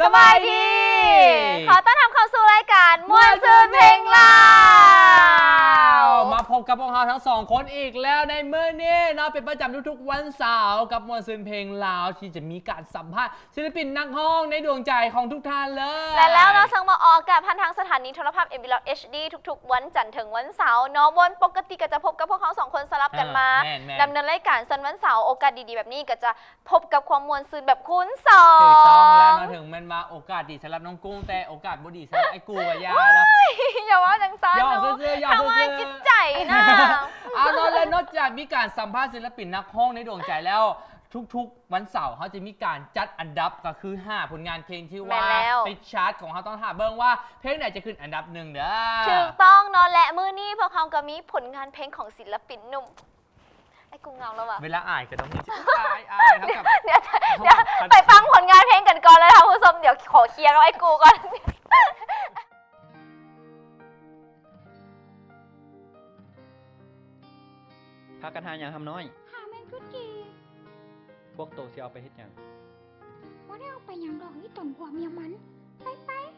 ສະບາຍດີ ຂໍຕ້ອນຮັບເຂົ້າສູ່ລາຍການມ່ວນຊື່ນເພງລາວ ມາພົບກັບພວກເຮົາທັງສອງຄົນອີກແລ້ວໃນມື້ນີ້ເນາະ ເປັນປະຈຳທຸກໆວັນເສົາກັບມ່ວນຊື່ນເພງລາວ ທີ່ຈະມີການສຳພາດ ສິລະປິນນັກຮ້ອງໃນດວງໃຈຂອງທຸກທ່ານເລີຍ ແລະແລ້ວເນາະ ເຊິ່ງມາອອກອາກາດຜ່ານທາງສະຖານນີໂທລະພາບ ເອັມວີ ລາວ ເອັດ ດີ ທຸກໆວັນຈັນເຖິງວັນເສົາເນາະ ວັນປົກກະຕິກໍຈະພົບກັບພວກເຮົາສອງຄົນສະຫຼັບກັນມາ ເອີ ແມ່ນໆ ດຳເນີນລາຍການ ສ່ວນວັນເສົາໂອກາດດີໆແບບນີ້ກໍຈະພົບກັບຄວາມມ່ວນຊື່ນແບບຄູນສອງ ຖືກຕ້ອງແລ້ວເນາະ ເຖິງແມ່ນວ່າໂອກາດດີສຳລັບນ້ອງກຸ້ງ ແຕ່ໂອກາດບໍ່ດີສຳລັບອ້າຍກູກໍຢ່າເນາະ ໂອ້ຍ ຢ່າເວົ້າຈັ່ງຊັ້ນ ຫຍອກຊື່ໆ ຫຍອກຊື່ໆ ທຳຮ້າຍຈິດໃຈນະ ເອົາເນາະ ແລະນອກຈາກມີການສຳພາດສິລະປິນນັກຮ້ອງໃນດວງໃຈແລ້ວ ທຸກໆ ວັນເສົາເຮົາຈະມີການຈັດອັນດັບ ກໍຄືຫ້າຜົນງານເພງທີ່ວ່າ ແມ່ນແລ້ວ ຕິດຊາດຂອງເຮົາ ຕ້ອງຖ້າເບິ່ງວ່າເພງໃດຈະຂຶ້ນອັນດັບໜຶ່ງເດີ ຖືກຕ້ອງເນາະ ແລະມື້ນີ້ພວກເຮົາກໍມີຜົນງານເພງຂອງສິລະປິນໜຸ່ມ ອ້າຍກູເຫງົາແລ້ວຫວາ ເວລາອາຍກໍຕ້ອງມີ ອາຍໆ ເຮົາກັບ ດຽວ ດຽວ ໄປຟັງຜົນງານເພງກັນກ່ອນເລີຍທ່ານຜູ້ຊົມ ດຽວຂໍເຄຍກັບອ້າຍກູກ່ອນ. ພາກັນຫາຫຍັງ ຫຳນ້ອຍ? ຫາແມງກຸດກີ່. ພວກໂຕຊິເອົາໄປເຮັດຫຍັງ? ບໍ່ໄດ້ເອົາໄປຫຍັງດອກ ອີ່ຕົນຜົວເມຍມັນ. ໄປໆ.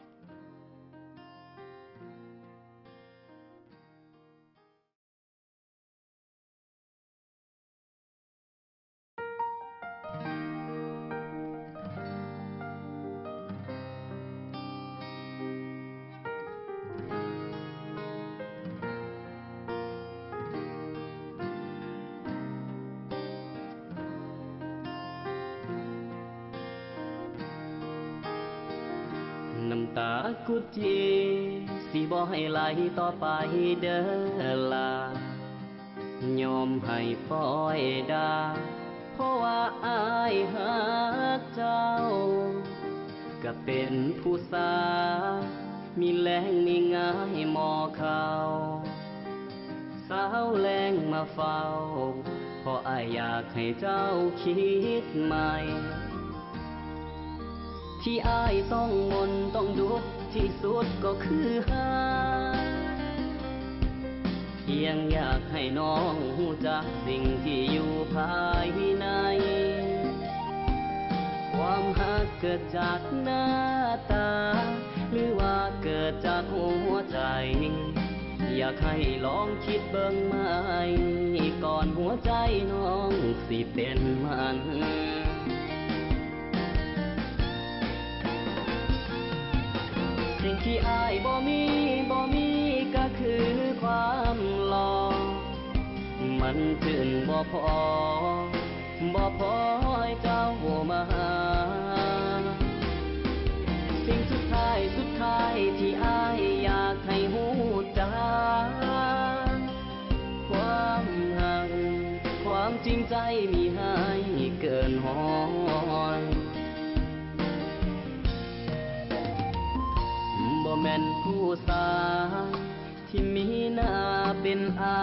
ນ້ຳຕາກຸດຈີ່ ຊິບໍ່ໃຫ້ໄຫຼຕໍ່ໄປເດີລະ ຍອມໃຫ້ປ່ອຍດາ ເພາະວ່າອ້າຍຮັກເຈົ້າ ກະເປັນຜູ້ສາວ ມີແລງມີງາຍໝໍ່ເຂົ້າ ສາວແລງມາເຝົ້າ ເພາະອ້າຍຢາກໃຫ້ເຈົ້າຄິດໃໝ່ ທີ່ອ້າຍຕ້ອງມົນຕ້ອງດຸດທີ່ສຸດກໍຄືຮັກ ພຽງຢາກໃຫ້ນ້ອງຮູ້ຈັກສິ່ງທີ່ຢູ່ພາຍໃນ ຄວາມຮັກເກີດຈາກໜ້າຕາ ຫຼືວ່າເກີດຈາກຫົວໃຈ ຢາກໃຫ້ລອງຄິດເບິ່ງໃໝ່ ກ່ອນຫົວໃຈນ້ອງຊິເປັນໝັ້ນ. ສິ່ງທີ່ອ້າຍບໍ່ມີ ບໍ່ມີກໍຄືຄວາມຫຼໍ່ ມັນຈື່ນບໍ່ພໍ ບໍ່ພໍໃຫ້ເຈົ້າມາຫາ ສິ່ງສຸດທ້າຍ ສຸດທ້າຍທີ່ອ້າຍຢາກໃຫ້ຮູ້ຈັກ ຄວາມຮັກ ຄວາມຈິງໃຈມີໃຫ້ເກີນຮ້ອຍ ບໍ່ແມ່ນຜູ້ສາວ ທີ່ມີໜ້າເປັນອາ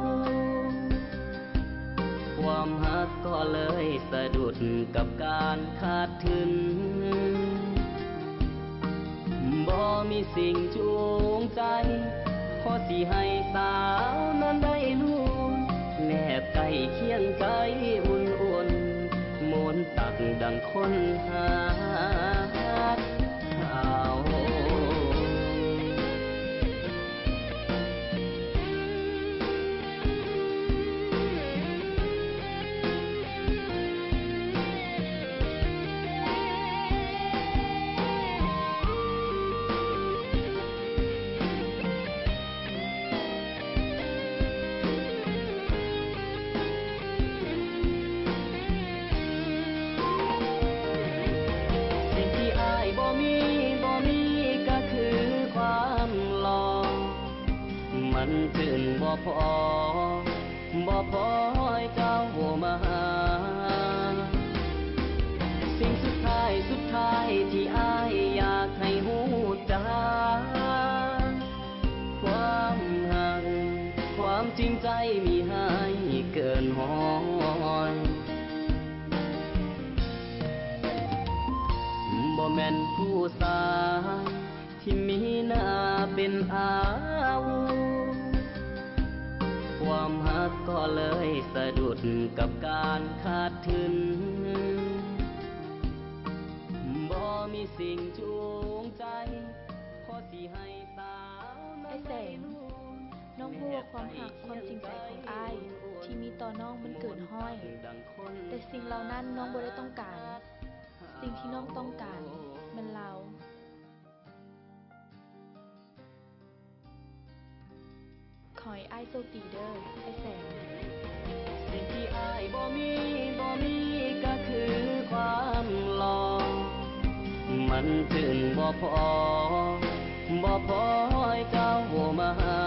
ວຸດ ຄວາມຮັກກໍເລີຍສະດຸດກັບການຂາດທຶນ ບໍ່ມີສິ່ງຈູງໃຈ ພໍຊິໃຫ້ສາວນັ້ນໄດ້ຮູ້ ແນບໃກ້ຄຽງໃຈອຸ່ນໆ ມົນຕັກດັ່ງຄົນຮັກເຂົາ. ສິ່ງທີ່ອ້າຍບໍ່ມີ ບໍ່ມີກໍຄືຄວາມຫຼໍ່ ມັນຈື່ນບໍ່ພໍ ບໍ່ພໍໃຫ້ເຈົ້າມາຫາ ສິ່ງສຸດທ້າຍ ສຸດທ້າຍທີ່ອ້າຍຢາກໃຫ້ຮູ້ຈັກ ຄວາມຮັກ ຄວາມຈິງໃຈມີໃຫ້ເກີນຮ້ອຍ ບໍ່ແມ່ນຜູ້ສາວ ທີ່ມີໜ້າເປັນອາວຸດ ຄວາມຮັກກໍເລີຍສະດຸດກັບການຂາດທຶນ ບໍ່ ມີສິ່ງຈູງໃຈ ພໍຊິໃຫ້ສາວນັ້ນໄດ້ລຸ້ນ ອ້າຍແສງ, ນ້ອງຮູ້ວ່າຄວາມຮັກ, ຄວາມຈິງໃຈຂອງອ້າຍທີ່ມີຕໍ່ນ້ອງມັນເກີນຮ້ອຍ, ແຕ່ສິ່ງເຫຼົ່ານັ້ນນ້ອງບໍ່ໄດ້ຕ້ອງການ. ສິ່ງທີ່ນ້ອງຕ້ອງການແມ່ນລາວ. ຂໍໃຫ້ອ້າຍໂຊກດີເດີ້ ອ້າຍແສງ. ສິ່ງທີ່ອ້າຍບໍ່ມີ ບໍ່ມີກໍຄືຄວາມຫຼໍ່ ມັນຈຶ່ງບໍ່ພໍ ບໍ່ພໍໃຫ້ເຈົ້າມາຫາ.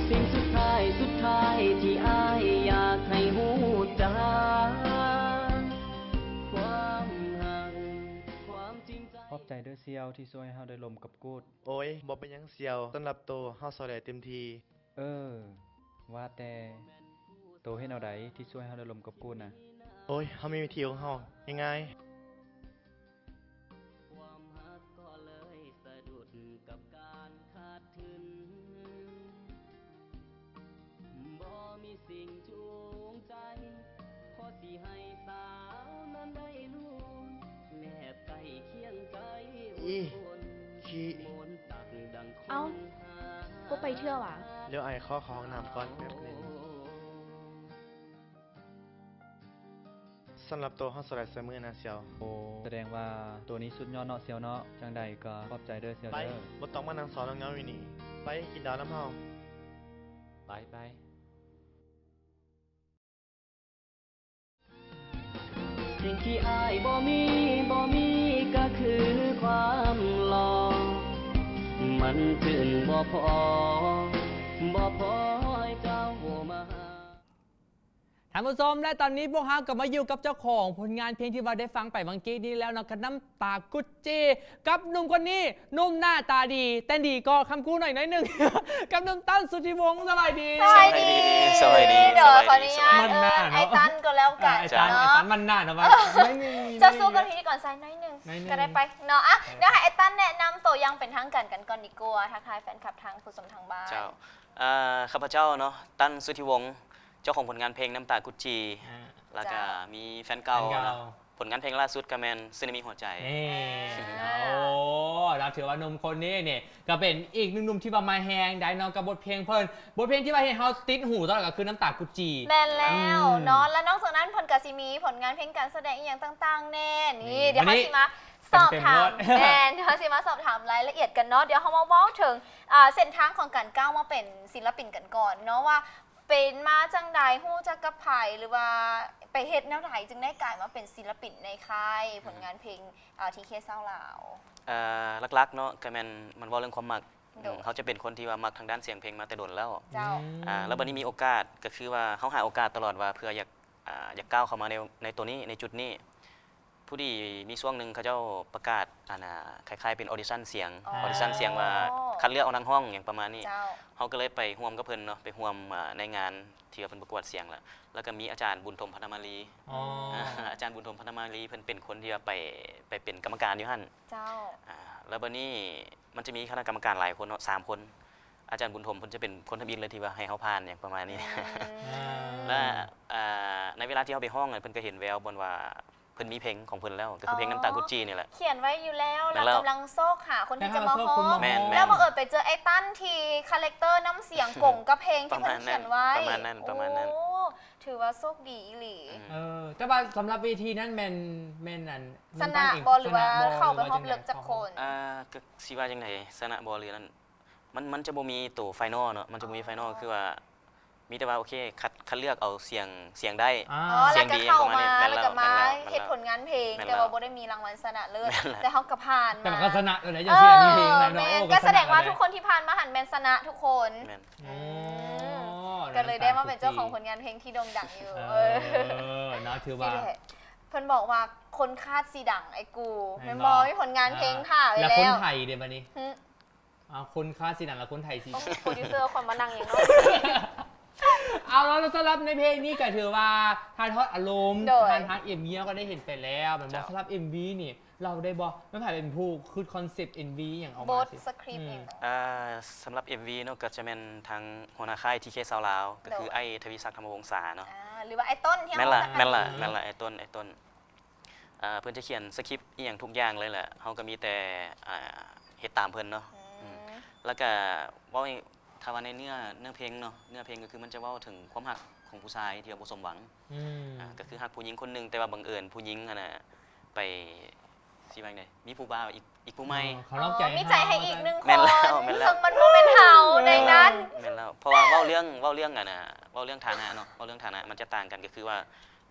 ສິ່ງສຸດທ້າຍ ສຸດທ້າຍທີ່ອ້າຍຢາກໃຫ້ຮູ້ຈັກ ຄວາມຮັກ ຄວາມຈິງໃຈ. ຂອບໃຈເດີ້ສ່ຽວ ທີ່ຊ່ວຍເຮົາໄດ້ລົມກັບກູດ. ໂອ້ຍ ບໍ່ເປັນຫຍັງສ່ຽວ, ສຳລັບໂຕເຮົາຊ່ອຍໄດ້ເຕັມທີ່. ເອີ ວ່າແຕ່ໂຕເຮັດແນວໃດທີ່ຊ່ວຍເຮົາໄດ້ລົມກັບກູດນະ? ໂອ້ຍ ເຮົາມີວິທີຂອງເຮົາ ງ່າຍໆ. ຄວາມຮັກກໍເລີຍສະດຸດກັບການຂາດທຶນ. ບໍ່ມີສິ່ງຈູງໃຈ ພໍຊິໃຫ້ສາວນັ້ນໄດ້ລຸ້ນ ແນບໃກ້ຄຽງໄກ ອີ ຂີ້ ເອົ້າ ບໍ່ໄປເທື່ອຫວາ? ດຽວອ້າຍຂໍເຂົ້າຫ້ອງນ້ຳກ່ອນແປັບໜຶ່ງ. ສຳລັບໂຕເຮົາສະໄລໃສ່ມືນະສ່ຽວ. ໂອ້ ສະແດງວ່າໂຕນີ້ສຸດຍອດເນາະສ່ຽວເນາະ. ຈັ່ງໃດກໍຂອບໃຈເດີ້ສ່ຽວເດີ້. ໄປ ບໍ່ຕ້ອງມານັ່ງເສົ້ານັ່ງເຫງົາຢູ່ນີ້. ໄປກິນດາວນຳເຮົາ. ໄປ ໄປ. ສິ່ງທີ່ອ້າຍບໍ່ມີ ບໍ່ມີກໍຄືຄວາມຫຼໍ່ ມັນຈຶ່ງບໍ່ພໍ ບໍ່ພໍໃຫ້ເຈົ້າມາຫາ. ທ່ານຜູ້ຊົມ ແລະ ຕອນນີ້ພວກເຮົາກໍມາຢູ່ກັບເຈົ້າຂອງຜົນງານເພງທີ່ວ່າໄດ້ຟັງໄປຫວ່າງກີ້ນີ້ແລ້ວເນາະ ກັບນ້ຳຕາກຸດຈີ່ ກັບໜຸ່ມຄົນນີ້ ໜຸ່ມໜ້າຕາດີ ແຕ່ນດີກໍຄຳຄູໜ້ອຍໜ້ອຍໜຶ່ງ ກັບໜຸ່ມຕັ້ນ ສຸດທິວົງ. ສະບາຍດີ. ສະບາຍດີ ສະບາຍດີ. ດຽວຂໍອະນຸຍາດເອີ້ນອ້າຍຕັ້ນກໍແລ້ວກັນເນາະ. ອ້າຍຕັ້ນ ອ້າຍຕັ້ນ ມັນໜ້າເນາະ ວ່າ ເຈົ້າສູ້ກັບພິທີກອນຊາຍໜ້ອຍໜຶ່ງ ໜ້ອຍໜຶ່ງ ກໍໄດ້ໄປເນາະ. ອ່ະ ດຽວໃຫ້ອ້າຍຕັ້ນແນະນຳໂຕຢ່າງເປັນທາງການກັນກ່ອນດີກວ່າ ທັກທາຍແຟນຄລັບທາງຜູ້ຊົມທາງບ້ານ. ເຈົ້າ. ອ່າ ຂ້າພະເຈົ້າເນາະ ຕັ້ນ ສຸດທິວົງ ເຈົ້າຂອງຜົນງານເພງນ້ຳຕາກຸດຈີ່ ອ່າ ແລ້ວກະ ເຈົ້າ ມີແຟນເກົ່າ ແຟນເກົ່າ ເນາະ ຜົນງານເພງລ່າສຸດກະແມ່ນ ສຸນາມິຫົວໃຈ. ນີ້ ອ່າ ໂອ້ ລະຖືວ່າໜຸ່ມຄົນນີ້ນີ້ກະເປັນອີກໜຶ່ງໜຸ່ມທີ່ວ່າມາແຮງໄດ໋ເນາະ ກັບບົດເພງເພິ່ນ ບົດເພງທີ່ວ່າເຮັດໃຫ້ເຮົາຕິດຫູຕະຫຼອດກະຄືນ້ຳຕາກຸດຈີ່. ແມ່ນແລ້ວເນາະ ອືມ ລະນອກຈາກນັ້ນເພິ່ນກະຊິມີຜົນງານເພງການສະແດງອີ່ຫຍັງຕ່າງໆແນ່. ນີ້ ນີ້ ດຽວເຮົາຊິມາ ສອບຖາມ ແມ່ນ ເຮົາຊິມາສອບຖາມລາຍລະອຽດກັນເນາະ. ດຽວເຮົາມາເວົ້າເຖິງ ອ່າ ເສັ້ນທາງຂອງການກ້າວມາເປັນສິນລະປິນກັນກ່ອນເນາະ ວ່າເປັນມາຈັ່ງໃດ ຮູ້ຈັກກັບໃຜ ຫຼືວ່າໄປເຮັດແນວໃດຈຶ່ງໄດ້ກາຍມາເປັນສິນລະປິນໃນຄ້າຍ ອືມ ຜົນງານເພງ ອ່າ ທີເຄ ຊາວລາວ? ເອີ ຫຼັກໆເນາະ ກະແມ່ນມັນເວົ້າເລື່ອງຄວາມມັກ. ໂດຍ ເຮົາຈະເປັນຄົນທີ່ວ່າມັກທາງດ້ານສຽງເພງມາແຕ່ດົນແລ້ວ. ເຈົ້າ. ອືມ ອ່າ ແລ້ວບັດນີ້ມີໂອກາດ ກະຄືວ່າເຮົາຫາໂອກາດຕະຫຼອດວ່າເພື່ອຢາກ ອ່າ ຢາກກ້າວເຂົ້າມາໃນ ໃນໂຕນີ້ ໃນຈຸດນີ້. ພໍດີມີຊ່ວງໜຶ່ງເຂົາເຈົ້າປະກາດ ອັນນ່າ ຄ້າຍໆເປັນອອດິຊັນສຽງ ອໍ ອອດິຊັນສຽງວ່າຄັດເລືອກເອົານັກຮ້ອງຫຍັງປະມານນີ້. ເຈົ້າ. ເຮົາກໍເລີຍໄປຮ່ວມກັບເພິ່ນເນາະ ໄປຮ່ວມ ອ່າ ໃນງານທີ່ວ່າເພິ່ນປະກວດສຽງລະ ແລ້ວກໍມີອາຈານບຸນຖົມ ພັນທະມາລີ. ອໍ ອາ ອາຈານບຸນຖົມ ພັນທະມາລີ ເພິ່ນເປັນຄົນທີ່ວ່າໄປ ໄປເປັນກຳມະການຢູ່ຫັ້ນ. ເຈົ້າ. ອາ ແລ້ວບັດນີ້ມັນຈະມີຄະນະກຳມະການຫຼາຍຄົນເນາະ ສາມຄົນ ອາຈານບຸນຖົມເພິ່ນຈະເປັນຄົນທຳອິດເລີຍທີ່ວ່າໃຫ້ເຮົາຜ່ານຫຍັງປະມານນີ້. ອືມ ແລະ ອ່າ ໃນເວລາທີ່ເຮົາໄປຮ້ອງ ເພິ່ນກໍເຫັນແວວບ່ອນວ່າເພິ່ນມີເພງຂອງເພິ່ນແລ້ວ ກໍຄືເພງ ອໍ ນ້ຳຕາກຸດຈີ່ນີ້ແຫຼະ ຂຽນໄວ້ຢູ່ແລ້ວ ແລ້ວກຳລັງຊອກຫາຄົນທີ່ຈະມາຮ້ອງ. ແມ່ນໆ ແລ້ວບັງເອີນໄປເຈີໄອ້ຕັນທີ່ຄາແຣັກເຕີນ້ຳສຽງກົງກັບເພງທີ່ເພິ່ນຂຽນໄວ້. ປະມານນັ້ນ ປະມານນັ້ນ ປະມານນັ້ນ. ໂອ້ ຖືວ່າໂຊກດີອີ່ຫຼີ. ອືມ ເອີ ແຕ່ວ່າສຳລັບເວທີນັ້ນແມ່ນ ແມ່ນອັນ ຊະນະບໍ່ ຫຼືວ່າເຂົ້າໄປຮອບເລິກຈັກຄົນ? ອ່າ ກໍຊິວ່າຈັ່ງໃດ ຊະນະບໍ່ ຫຼືນັ້ນ ມັນ ມັນຈະບໍ່ມີໂຕໄຟນອລເນາະ ມັນຈະບໍ່ມີໄຟນອລ ອໍ ຄືວ່າ ມີແຕ່ວ່າ ໂອເຄ ຄັດ ຄັດເລືອກເອົາສຽງ ສຽງໄດ້ ອໍ ສຽງດີ ປະມານນີ້. ແມ່ນແລ້ວ ແລ້ວກໍມາເຮັດຜົນງານເພງ ແມ່ນແລ້ວ ແຕ່ວ່າບໍ່ໄດ້ມີລາງວັນຊະນະເລີດ ແຕ່ເຮົາກໍຜ່ານມາ. ແຕ່ມັນກໍຊະນະໂດຍໃນ ຈັ່ງຊີ້ມີເພງແນ່ນອນ. ໂອ້ ກໍສະແດງວ່າທຸກຄົນທີ່ຜ່ານມາຫັ້ນແມ່ນຊະນະທຸກຄົນ. ແມ່ນ. ອືມ ອໍ ກໍເລີຍໄດ້ມາເປັນເຈົ້າຂອງຜົນງານເພງທີ່ໂດ່ງດັງຢູ່. ເອີ ເອີ ເນາະ ຖືວ່າ ເພິ່ນບອກວ່າຄົນຄາດຊິດັງ ໄອ້ກູ ແມ່ນບໍ່? ມີຜົນງານເພງຖ້າໄວ້ແລ້ວ. ແລ້ວຄົນໄທເດບັດນີ້? ຫຶ ເອົາ ຄົນຄາດຊິດັງ ແລ້ວຄົນໄທຊິ ໂອ້ຍ ໂປຣດິວເຊີ ຄວາມມານັ່ງຫຍັງເນາະ. ເອົາລະ ສຳລັບໃນເພງນີ້ກໍຖືວ່າຖ່າຍທອດອາລົມ ໂດຍ ຜ່ານທາງເອັມວີເຮົາກໍໄດ້ເຫັນໄປແລ້ວແມ່ນບໍ່? ເຈົ້າ. ສຳລັບເອັມວີນີ້ ເລົ່າໄດ້ບໍ່ ແມ່ນໃຜເປັນຜູ້ຄິດຄອນເຊັບເອັມວີຫຍັງອອກມາ? ບົດ ສະຄຣິບ ອືມ ເອງ ອ່າ ສຳລັບເອັມວີເນາະ ກໍຈະແມ່ນທາງຫົວໜ້າຄ້າຍ ທີເຄ ຊາວລາວ ກໍຄື ໂດຍ ອ້າຍ ທະວີສັກ ທຳມະວົງສາເນາະ. ອ່າ ຫຼືວ່າອ້າຍຕົ້ນທີ່ເຮົາຮູ້ຈັກກັນ. ແມ່ນລະ ແມ່ນລະ ອ້າຍຕົ້ນ ອ້າຍຕົ້ນ. ອ່າ ເພິ່ນຈະຂຽນສະຄຣິບອີ່ຫຍັງທຸກຢ່າງເລີຍແຫຼະ ເຮົາກໍມີແຕ່ ອ່າ ເຮັດຕາມເພິ່ນເນາະ. ອືມ ອືມ ແລ້ວກໍເວົ້າ ຖ້າວ່າໃນເນື້ອ ເນື້ອເພງເນາະ ເນື້ອເພງກໍຄືມັນຈະເວົ້າເຖິງຄວາມຮັກຂອງຜູ້ຊາຍທີ່ວ່າບໍ່ສົມຫວັງ. ອືມ ອ່າ ກໍຄືຮັກຜູ້ຍິງຄົນໜຶ່ງ ແຕ່ວ່າບັງເອີນຜູ້ຍິງຫັ້ນນະໄປ ຊິວ່າຈັ່ງໃດ ມີຜູ້ບ່າວອີກ ອີກຜູ້ໃໝ່. ອໍ ເຂົານອກໃຈ ເອີ ມີໃຈໃຫ້ອີກໜຶ່ງຄົນ. ແມ່ນແລ້ວ ແມ່ນແລ້ວ ເຊິ່ງມັນບໍ່ແມ່ນເຮົາໃນນັ້ນ. ແມ່ນແລ້ວ ເພາະວ່າເວົ້າເລື່ອງ ເວົ້າເລື່ອງ ອັນນ່າ ເວົ້າເລື່ອງຖານະເນາະ ເວົ້າເລື່ອງຖານະມັນຈະຕ່າງກັນ ກໍຄືວ່າ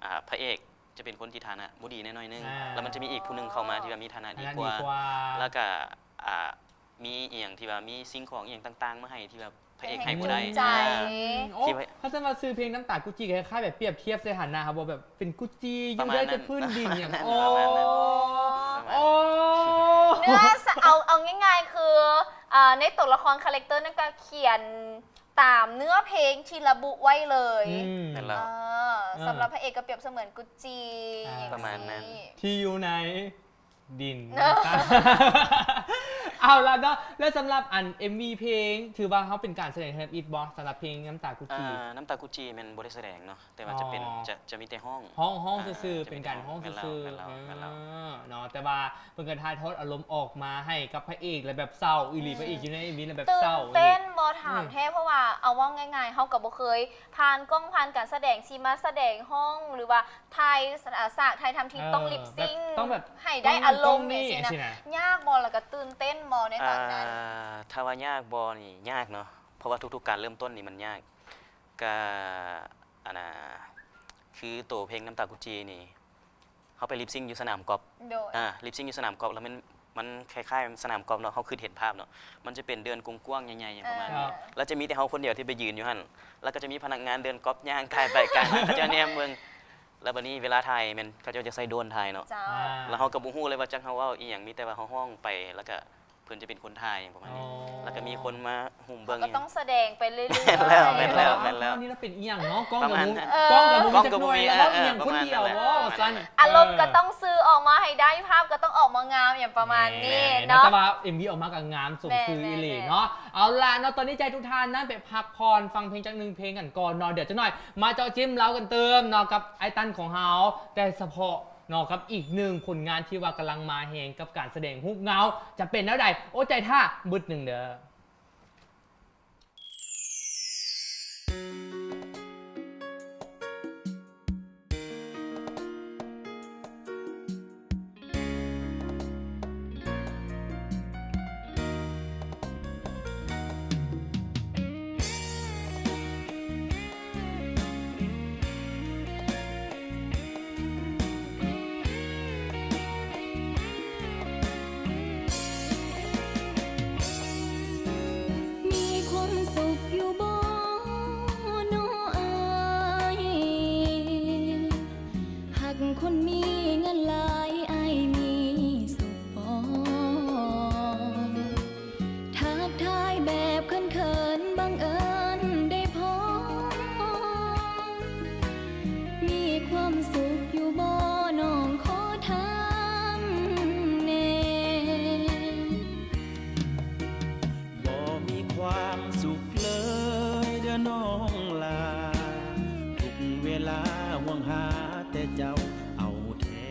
ອ່າ ພະເອກຈະເປັນຄົນທີ່ຖານະບໍ່ດີແດ່ໜ້ອຍໜຶ່ງ ອ່າ ແລ້ວມັນຈະມີອີກຜູ້ໜຶ່ງເຂົ້າມາທີ່ວ່າມີຖານະດີກວ່າ ຖານະດີກວ່າ ແລ້ວກະ ອ່າ ມີອີ່ຫຍັງທີ່ວ່າມີສິ່ງຂອງອີ່ຫຍັງຕ່າງໆມາໃຫ້ທີ່ແບບພະເອກໃຫ້ບໍ່ໄດ້. ອືມ ອ່າ ໂອ້ ທີ່ພະ ຄັນຊັ້ນວ່າຊື່ເພງນ້ຳຕາກຸດຈີ ກໍຄ້າຍໆແບບປຽບທຽບໃສ່ຫັ້ນນະ ເຮົາບໍ່ແບບເປັນກຸດຈີຢູ່ເດີແຕ່ພື້ນດິນຫຍັງ. ປະມານນັ້ນ ໂອ້ ປະມານນັ້ນ ໂອ້ ເນື້ອ ເອົາ ເອົາງ່າຍໆຄື ອ່າ ໃນຕົວລະຄອນຄາແຣັກເຕີນັ້ນກໍຂຽນຕາມເນື້ອເພງທີ່ລະບຸໄວ້ເລີຍ. ອືມ ແມ່ນແລ້ວ. ເອີ ອ່າ ສຳລັບພະເອກກໍປຽບສະເໝືອນກຸດຈີ ອ່າ ປະມານນັ້ນ ທີ່ຢູ່ໃນ ດິນ ເອີ ເອົາລະເນາະ ແລະ ສຳລັບອັນເອັມວີເພງ ຖືວ່າເຮົາເປັນການສະແດງທຳອິດບໍ່ ສຳລັບເພງນ້ຳຕາກຸດຈີ? ອ່າ ນ້ຳຕາກຸດຈີແມ່ນບໍ່ໄດ້ສະແດງເນາະ ແຕ່ວ່າຈະເປັນ ອໍ ຈະ ຈະມີແຕ່ຮ້ອງ ຮ້ອງ ຮ້ອງ ອ່າ ຊື່ໆ ຈະມີແຕ່ ເປັນການຮ້ອງ ຮ້ອງຊື່ໆ. ແມ່ນແລ້ວ ແມ່ນແລ້ວ ເອີ ເນາະ ແຕ່ວ່າເພິ່ນກໍຖ່າຍທອດອາລົມອອກມາໃຫ້ກັບພະເອກ ແລະ ແບບເສົ້າອີ່ຫຼີ ອືມ ພະເອກຢູ່ໃນເອັມວີ ແລ້ວແບບເສົ້າອີ່ຫຼີ. ຕື່ນເຕັ້ນບໍ່ ຖາມແທ້ ອືມ ເພາະວ່າເອົາເວົ້າງ່າຍໆ ເຮົາກໍບໍ່ເຄີຍຜ່ານກ້ອງ ຜ່ານການສະແດງ ຊິມາສະແດງຮ້ອງ ຫຼືວ່າ ຖ່າຍ ສ- ສາກ ຖ່າຍທຳທີ່ ເອີ ຕ້ອງລິບຊິງ ແບບຕ້ອງແບບ ໃຫ້ໄດ້ອາລົມຈັ່ງຊີ້ນະ ຕ້ອງ ຕ້ອງນີ້ຈັ່ງຊີ້ນະ ຍາກບໍ່ ແລ້ວກໍຕື່ນເຕັ້ນບໍ່ໃນຕອນນັ້ນ? ອ່າ ຖ້າວ່າຍາກບໍ່ນີ້ຍາກເນາະ ເພາະວ່າທຸກໆການເລີ່ມຕົ້ນນີ້ມັນຍາກ. ກະ ອັນນ່າ ຄືໂຕເພງນ້ຳຕາກຸດຈີນີ້ ເຮົາໄປລິບຊິງຢູ່ສະໜາມກອບ. ໂດຍ ອ່າ ລິບຊິງຢູ່ສະໜາມກອບ ແລ້ວມັນ ມັນຄ້າຍໆສະໜາມກອບເນາະ ເຮົາຄິດເຫັນພາບເນາະ ມັນຈະເປັນເດີ່ນກວ້າງໆໃຫຍ່ໆຫຍັງປະມານນີ້ ອ່າ ແລ້ວຈະມີແຕ່ເຮົາຄົນດຽວທີ່ໄປຢືນຢູ່ຫັ້ນ ແລ້ວກໍຈະມີພະນັກງານເດີ່ນກອບຍ່າງຖ່າຍໄປ ກາງມາ ເຂົາເຈົ້າແນມເບິ່ງ. ແລ້ວບັດນີ້ເວລາຖ່າຍແມ່ນເຂົາເຈົ້າຈະໃສ່ໂດຣນຖ່າຍເນາະ ເຈົ້າ ອ່າ ແລ້ວເຮົາກໍບໍ່ຮູ້ເລີຍວ່າຈັກເຮົາເວົ້າອີ່ຫຍັງ ມີແຕ່ວ່າເຮົາຮ້ອງໄປ ແລ້ວກໍເພິ່ນຈະເປັນຄົນຖ່າຍຫຍັງປະມານນີ້ ອໍ ແລ້ວກໍມີຄົນມາຫຸ້ມເບິ່ງ ກໍຕ້ອງສະແດງໄປເລື້ອຍໆ. ແມ່ນແລ້ວ ແມ່ນແລ້ວ ແມ່ນແລ້ວ. ນີ້ລະເປັນອີ່ຫຍັງເນາະ ກ້ອງກໍບໍ່ ປະມານນັ້ນ ເອີ ກ້ອງກໍບໍ່ມີຈັກໜ່ວຍ ແລ້ວເວົ້າອີ່ຫຍັງຄົນດຽວ ເອີ ເອີ ປະມານນັ້ນແຫຼະ ອາລົມກໍຕ້ອງສື່ອອກມາໃຫ້ໄດ້ ພາບກໍຕ້ອງອອກມາງາມຫຍັງປະມານນີ້ເນາະ ແຕ່ວ່າເອັມວີອອກມາກໍງາມສົມຊື່ອີ່ຫຼີເນາະ. ແມ່ນໆ ເອົາລະເນາະ ຕອນນີ້ໃຫ້ທຸກທ່ານນັ້ນໄປພັກຜ່ອນ ຟັງເພງຈັກໜຶ່ງເພງກັນກ່ອນເນາະ ດຽວຈັກໜ່ອຍມາເຈາະຈິ້ມເລົ່າກັນຕື່ມເນາະ ກັບອ້າຍຕັນຂອງເຮົາ ແຕ່ສະເພາະ ເນາະ ກັບອີກໜຶ່ງຜົນງານທີ່ວ່າກຳລັງມາແຮງກັບການສະແດງຮູບເງົາ ຈະເປັນແນວໃດ ອົດໃຈຖ້າບຶດໜຶ່ງເດີ້. ມີຄວາມສຸກຢູ່ບໍ່ນໍອ້າຍ? ຮັກຄົນມີເງິນຫຼາຍ ອ້າຍມີສຸກບໍ່? ທັກທາຍແບບເຂີນໆ ບັງເອີນໄດ້ພໍ. ມີຄວາມສຸກຢູ່ບໍ່ ນ້ອງຂໍຖາມແດ່? ບໍ່ມີຄວາມສຸກເລີຍເດີ້ນ້ອງຫຼ້າ ທຸກເວລາຫ່ວງຫາແຕ່ເຈົ້າເອົາແທ້.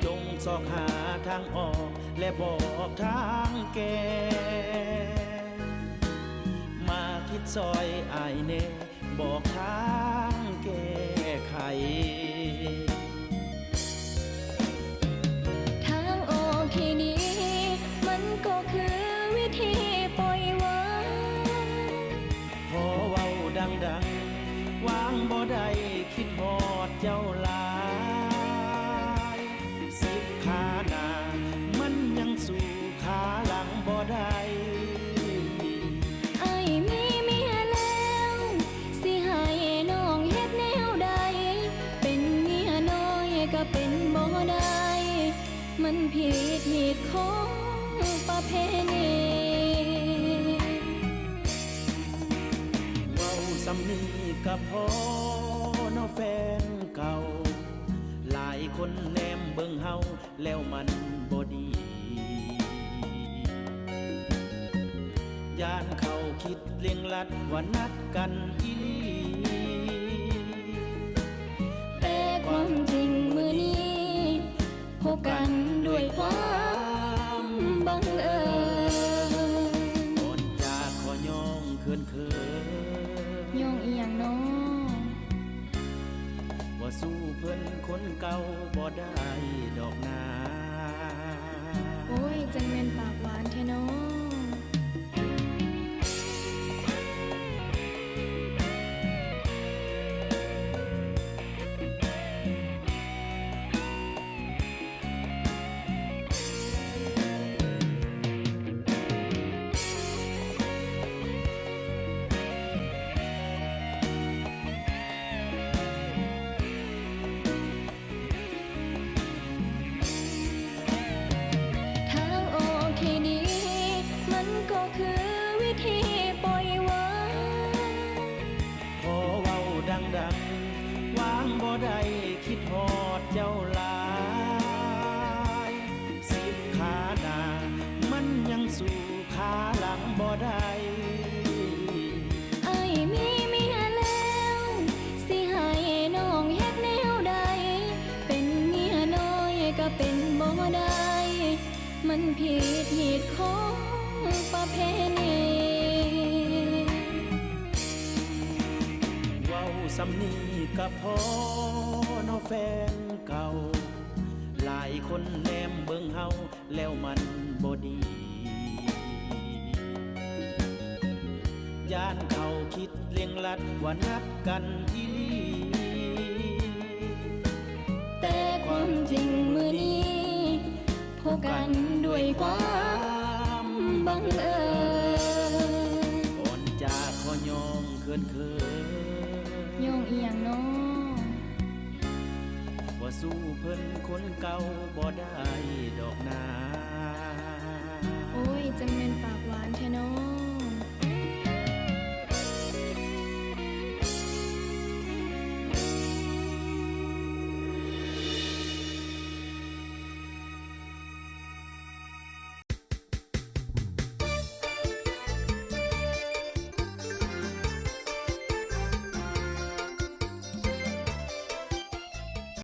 ຈົ່ງຊອກຫາທາງອອກ ແລະ ບອກທາງແກ້ ມາຄິດຊ່ອຍອ້າຍແດ່ ບອກທາງແກ້ໄຂ. ທາງອອກທີ່ດີ ມັນກໍຄືວິທີປ່ອຍວາງ. ຂໍເວົ້າດັງໆ ວາງບໍ່ໄດ້ ຄິດຮອດເຈົ້າຫຼາຍ. ສິບຂາໜ້າ ມັນຍັງສູ້ຂາຫຼັງບໍ່ໄດ້. ອ້າຍມີເມຍແລ້ວ ຊິໃຫ້ນ້ອງເຮັດແນວໃດ? ເປັນເມຍນ້ອຍກໍເປັນບໍ່ໄດ້ ມັນຜິດຮີດຂອງປະເພນີ. ເວົ້າສ່ຳນີ້ກໍພໍເນາະແຟນເກົ່າ ຫຼາຍຄົນແນມເບິ່ງເຮົາແລ້ວມັນບໍ່ດີ. ຢ້ານເຂົາຄິດເລັ່ງລັດວ່ານັດກັນອີ່ຫຼີ ແຕ່ຄວາມ ດ້ວຍຄວາມບັງເອີນ. ກ່ອນຈາກຂໍຍ້ອງເຂີນໆ. ຍ້ອງອີ່ຫຍັງນໍ? ວ່າສູ້ເພິ່ນຄົນເກົ່າບໍ່ໄດ້ດອກນາ. ໂອ້ຍ ຈັ່ງແມ່ນປາກຫວານແທ້ນໍ. ທາງອອກທີ່ດີ ມັນກໍຄືວິທີປ່ອຍວາງ. ຂໍເວົ້າດັງໆ ວາງບໍ່ໄດ້ ຄິດຮອດເຈົ້າຫຼາຍ. ສິບຂາໜ້າ ມັນຍັງສູ້ຂາຫຼັງບໍ່ໄດ້. ອ້າຍມີເມຍແລ້ວ ຊິໃຫ້ນ້ອງເຮັດແນວໃດ? ເປັນເມຍນ້ອຍກໍເປັນບໍ່ໄດ້ ມັນຜິດຮີດຂອງປະເພນີ. ເວົ້າສ່ຳນີ້ກໍພໍເນາະແຟນເກົ່າ, ຫຼາຍຄົນແນມເບິ່ງເຮົາແລ້ວມັນບໍ່ດີ. ຢ້ານເຂົາຄິດເລັ່ງລັດວ່ານັດກັນອີ່ຫຼີ, ແຕ່ຄວາມຈິງມື້ນີ້ ພົບກັນດ້ວຍຄວາມບັງເອີນ. ກ່ອນຈາກຂໍຍ້ອງເຂີນໆ. ຍ້ອງອີ່ຫຍັງນໍ? ວ່າສູ້ເພິ່ນຄົນເກົ່າບໍ່ໄດ້ດອກນາ. ໂອ້ຍ ຈັ່ງແມ່ນປາກຫວານແທ້ນໍ.